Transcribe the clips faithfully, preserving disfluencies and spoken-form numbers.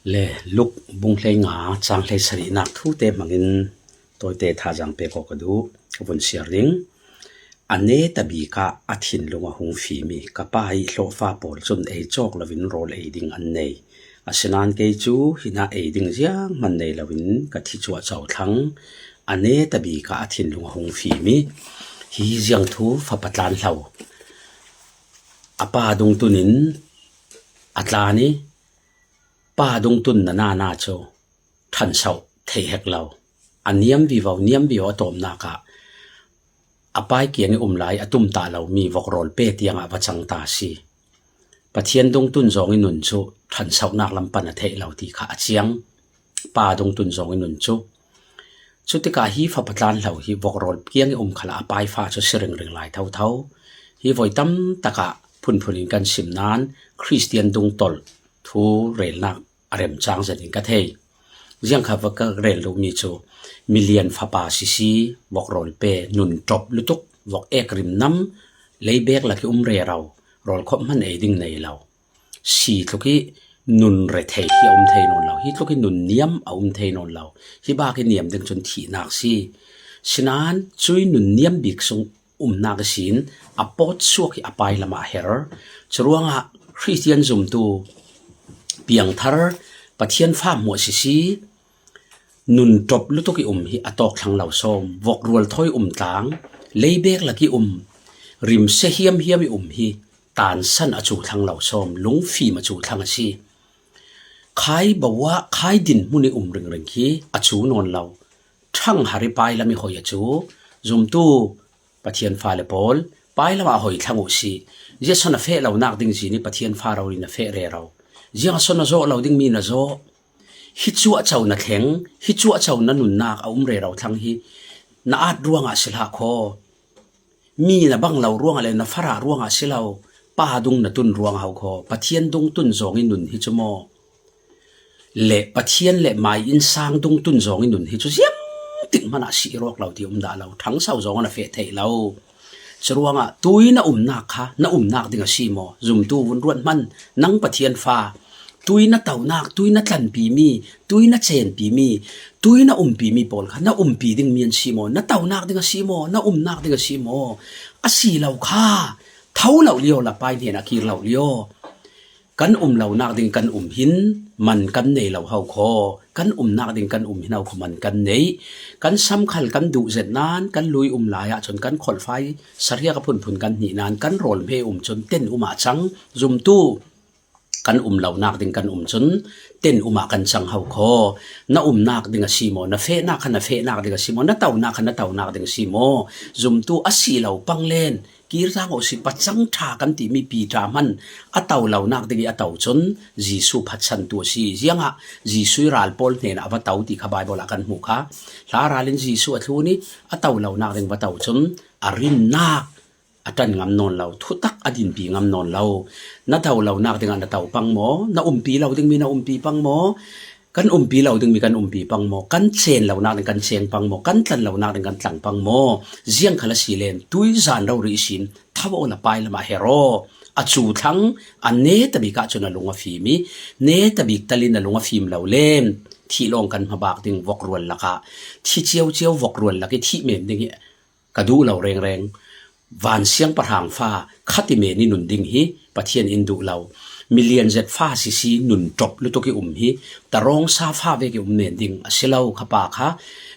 Le Luk bung hleinga chang hleisarihnak thute hmangin tawite thazaang pek aw ka duh, ka vun siar ding. A neta bikah a thinlung a hung fimi ka pa ih hlawhfa pawl cun ei cawk loin rawl ei ding an nei. Asinain kei cu hinah ei ding zianghman nei loin ka thi cuahco thlang. A neta bikah a thinlung a hung fimi hi ziang thu fapa tlanhlo. A pa dungtun in a tlan ih pa dungtun na nana cu ṭhansoh theih hek lo. A niam vivo, niam vivo a tawpnak ah a pai kiang ih um lai a tumtah lomi vokrawl pe tiangah va cang ta a si. Pathian dungtun zong ih nun cu ṭhansohnak lam pan a theih lo ti kha a ciang. Pa dungtun zong ih nun cu. Cutikah hi fapa tlanhlo hi vokrawl kiang ih um khalah a pai fa cu si ringring lai thotho. Hi voi tam takah phunphun in kan sim nain Khristian dungtolh thu relnak a remcang zet in ka thei. Ziang kha va ka rel duhmi cu milian fapa sisi, vokrawl pe, nun ṭop lutuk, vok ek rimnam, leibek lak ih um rero, rawl khawh hman ei ding nei lo. Si tluk ih nun rethei hi a um thei nawn lo. Hi tluk ih nun niam a um thei nawn lo. Hi bak ih niam ding cun thihnak si. Sinain cui nun niam bik sung umnak ihsin a pawt suak ih a pai lamah a her. Curuangah Khristian zumtu piangthar Pathian fa hmuah sisi nun ṭop lutuk ih um hi a tawk thlang lo sawm, vokrual thawi um tlang, leibek lak ih um, rimsia hiamhiam ih um hi tansan a cu thlang lo sawm, lungfim a cu thlang a si. Khai boah, khai dinhmun ih um ringring hi a cu nawn lo. Ṭhanghar ih pai lam ih hoi a cu zumtu Pathian fale pawl, pai lamah hoi thlang uh si. Ziah son a feh lonak ding zin ih Pathian fa rori na feh rero. Ziah son a zawh lo dingmi na zawh. Hi cuahco na thleng, hi cuahco na nunnak a um rero thlang hi na at ruangah si hlah khaw. Mi na bang lo ruangah le na farah ruangah si lo. Pa dung na tun ruangah ho khaw. Pathian dung tun zong ih nun hi cu maw? Le Pathian le mai innsang dungtun zong ih nun hi cu ziangtik hmanah si ih ruak lo ti um dah lo, ṭhangso zong a na feh theih lo. Curuangah tui na umnak kha na umnak ding a si maw? Zumtu vun ruat hman, nang Pathian fa, tui na tonak, tui na tlanpimi, tui na cenpimi, tui na umpimi pawl kha na umpi dingmi an si maw? Na tonak ding a si maw? Na umnak ding a si maw? A si lo kha, tho lo lio, la pai hnen a kir lo lio. Kan um lonak ding kan um hin man kan nei lo ho khaw, kan umnak ding kan um hin ho khaw man kan nei. Kan samkhal kan duh zet nain kan lui um lai ahcun kan kholhfai sariak a phunphun kan hnih nain kan rawl hme um cun ten um ah cang. Zumtu kan um lonak ding kan um cun ten um ah kan cang ho khaw. Na umnak ding a si maw? Na fehnak kha na fehnak ding a si maw? Na tonak kha na tonak ding a si maw? Zumtu a si lo pang len. Kir zang aw si, pacang ṭha kan timi Piter hman a to lonak ding ih a to cun Jesuh phatsantu a si. Ziangah Jesuh ih ral pawl hnenah a va to ti kha Baibal ah kan hmuh kha. Hla ral in Jesuh a thlun ih a to lonak ding va to cun a rinnak a ṭan ngam nawn lo, thutak a dinpi ngam nawn lo. Na to lonak dingah na to pang maw? Na umpi lo dingmi na umpi pang maw? Kan umpi lo dingmi kan umpi pang maw? Kan cen lonak ding kan ceng pang maw? Kan tlan lonak ding kan tlang pang maw? Ziang khal a si len, tuizan rori ihsin tho aw la pai lamah her aw. A cu thlang, a neta bik ahcun a lung a fim ih, neta bik tal in a lung a fim lo len, thih lawng kan hmabak ding vokrual lakah, thi ciocio vokrual lak ih thih men ding hi ka duh lo rengreng. Van siangpahrang fa khat ih men ih nun ding hi Pathian in duh lo. Milian zet fa sisi nun ṭop lutuk ih um hi tarawngsa fa vek ih um men ding a si lo. Kha pa kha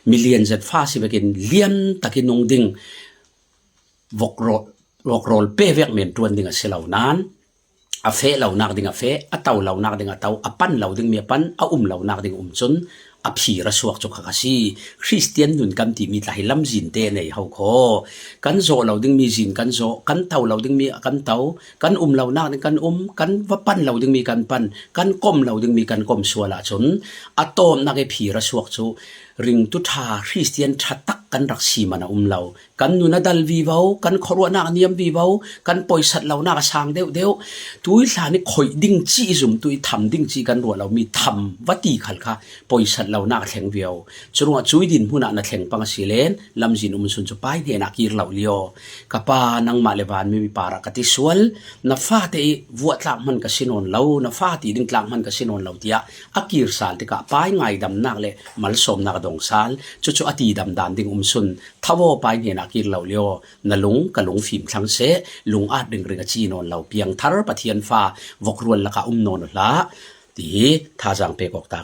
milian zet fa si vekin lian tak ih nung ding, vokrawl, vokrawl pe vek men ṭuan ding a si lo nain, a feh lonak ding a feh, a to lonak ding a to, a pan lo dingmi a pan, a um lonak ding a um cun a phir a suak cu kha a si. Khristian nun kan timi tla hi lamzin te nei ho khaw. Kan zawh lo dingmi zin kan zawh, kan to lo dingmi kan to, kan um lonak ding kan um, kan va pan lo dingmi kan pan, kan kom lo dingmi kan kom sual ahcun a tawpnak ih phir a suak cu Ringtu ṭha, Khristian ṭha tak kan rak si man a um lo. Kan nun a dal vivo, kan khuaruahnak a niam vivo, kan poisat lonak a sang deuhdeuh. Tuihlan i khoih ding ci i zumtu i tham ding ci kan ruah lomi tham va ti khal kha poisat lonak a thleng vivo. Curuangah cui dinhmun ah na thleng pang a si len lamzin um sun cu Pa i hnenah kir lo lio. Ka Pa, nangmah le vanmi mipa rak ka ti sual, na fate i vuah tlak hman ka si nawn lo, na fa ti ding tlak hman ka si nawn lo, tiah a kir sal tikah Pa i ngaidamnak le malsawmnak a dong sal. Cucu a tidam dan ding um sun. Tho aw, Pa i hnenah kir lo lio, na lung ka lung fim thlang seh, lung at ringring a ci nawn lo, piangthar Pathian fa vokrual lakah um nawn uh hlah, tihi thazaang pek awk ta ka